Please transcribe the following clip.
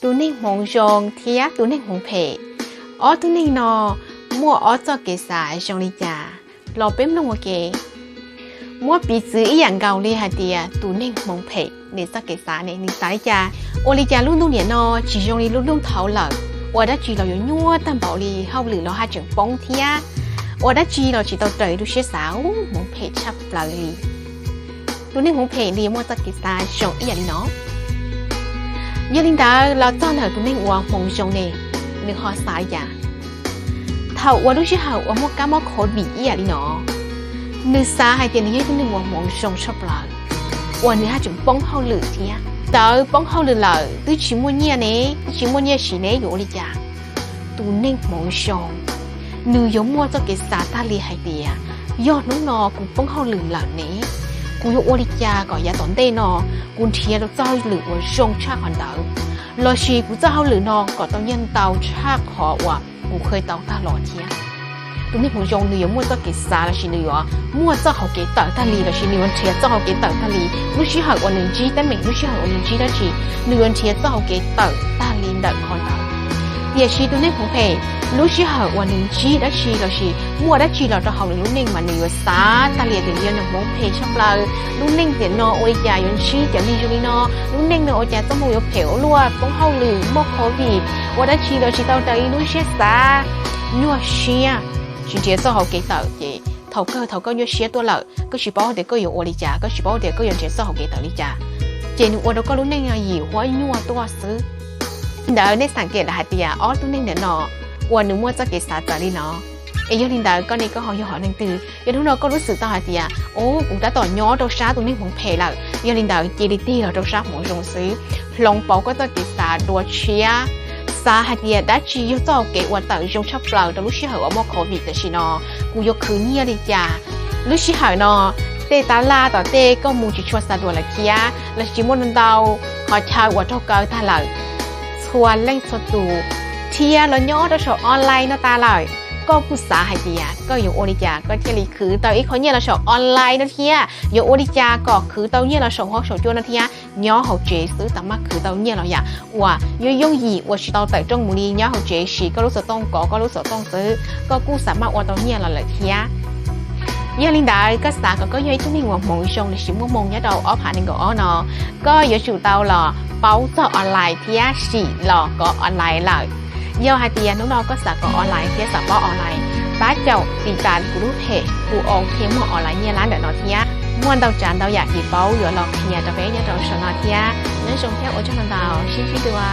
Tus neeg hmoov zoo thiab tus neeg hmoov phem, ob tug neeg no muaj ob txoj kev xav zoo li cas? Los peb mloog ua ke. Muab piv txwv ib yam nkaus li hais tias tus neeg hmoov phem nws txoj kev xav ne, nws xav li cas? Ua li cas lub ntuj niam no tsis zoo li lub ntuj thaud lawm? Ua dab tsi los yuav nyuaj tag npaum li, hauj lwm los haj tseem poob thiab. Ua dab tsi los tsis tau raws lub siab xav, hmoov phem tshaj plaws li. Tus neeg hmoov phem nws yuav muaj txoj kev xav zoo ib yam li no. Yog li ntawd los txog ntawm tus neeg uas hmoov zoo ne, nws ho xav li cas? Thaum uas lub sij hawm uas muaj kab mob covid ib yam li no, nws xav hais tias nws yog ib tug neeg uas hmoov zoo tshaj plaws, uas nws haj tseem poob hauj lwm thiab. Txawm poob hauj lwm lawm twb tsis muaj nyiaj ne, twb tsis muaj nyiaj siv ne, yuav ua li cas? Tus neeg hmoov zoo, nws yuav muaj txoj kev xav tag li hais tias, yog hnub no kuv poob hauj lwm lawm ne, kuv yuav ua li cas kom yav tom ntej no kuv nrhiav tau txoj hauj lwm uas zoo tshaj qhov ntawd, lossis kuv txoj hauj lwm no kom tau nyiaj ntau tshaj qhov uas kuv kheev tau tag los thiab. Tus neeg hmoov zoo nws yuav muaj txoj kev xav lossis nws yuav muaj txoj hau kev tawm tag li, lossis nws yuav nrhiav txoj hau kev tawm tag li. Lub sij hawm uas nws ntsib teeb meem, lub sij hawm uas nws ntsib dab tsi, nws yuav nrhiav txoj hau kev tawm tag li ntawm qhov ntawd. Tiam sis tus neeg hmoov phem, lub sij hawm uas nws ntsib dab tsi lossis muaj dab tsi los rau hauv nws lub neej mas nws yuav xav tag li tias yog nws hmoov phem tshaj plaws, lub neej tiam no ua li cas yuav ntsib cov neeg zoo li no, lub neej no ua cas txoj hmoo yuav phem ua luaj, poob hauj lwm, muaj covid, ua dab tsi los tsis tau raws li lub siab xav, nyuaj siab, tsis nrhiav txoj hau kev tawm. Ces thaum kawg thaum koj nyuaj siab tuaj lawm, koj tsis paub tias koj yuav ua li cas, koj tsis paub tias koj yuav nrhiav txoj hau kev tawm li cas, ces nws ua rau koj lub neej yim huab nyuaj tuaj xwb. Li ntawd nej xam kem lawm hais tias ob tug neeg ntawm no uas nws muaj txoj kev xav txawv li no, es yog li ntawd koj ne, koj ho yog hom neeg twg? Yog hnub no koj lub xwm tau hais tias, o, kuv tab tom nyob rau sab tus neeg hmoov phem lawm, yog li ntawd cia li tig los rau sab hmoov zoo xwb, hloov pauv koj txoj kev xav dua tshiab, xav hais tias dab tsi yog txoj hau kev uas tawm zoo tshaj plaws rau lub sij hawm uas muaj covid tam sim no, kuv yuav khwv nyiaj li cas? Lub sij hawm no tej tab laj tom tej koj mus tsis tshua xav dua lawm thiab, los tsis muaj ntau qhov chaw uas raug kaw tag lawm. Txhua leej txhua tus thiaj los nyob rau saum online no tas lawm. Koj kuj xav hais tias koj yuav ua li cas koj thiaj li khwv tau ib qho nyiaj los saum online no thiab, yuav ua li cas kom khwv tau nyiaj los saum huab saum cua no thiab. Nyob hauv tsev xwb tas maj khwv tau nyiaj los yam uas yooj yooj yim uas tsis tau tawm rooj mus li, nyob hauv tsev siv koj lub xov tooj kov koj lub xov tooj xwb koj kuj xav maj ua tau nyiaj los lawm thiab. Yog li ntawd koj xav kom koj yog ib tug neeg uas hmoov zoo lossis muaj hmoo nyob rau ob phav nees nkaum ob no, koj yuav tsum tau los paub txog online thiab sim los kov online lawm. Yog hais tias hnub no koj xav kov online thiab xav paub online, pab caum tiv tas kuv lub phem Hu Au Thiaj Muaj Online Nyiaj Lab ntawm no thiab. Muaj ntau tsav ntau yam kev paub yuav los qhia rau peb nyob rau saum no thiab. Nyob zoo thiab ua tsaug ntau ntau, sib ntsib dua.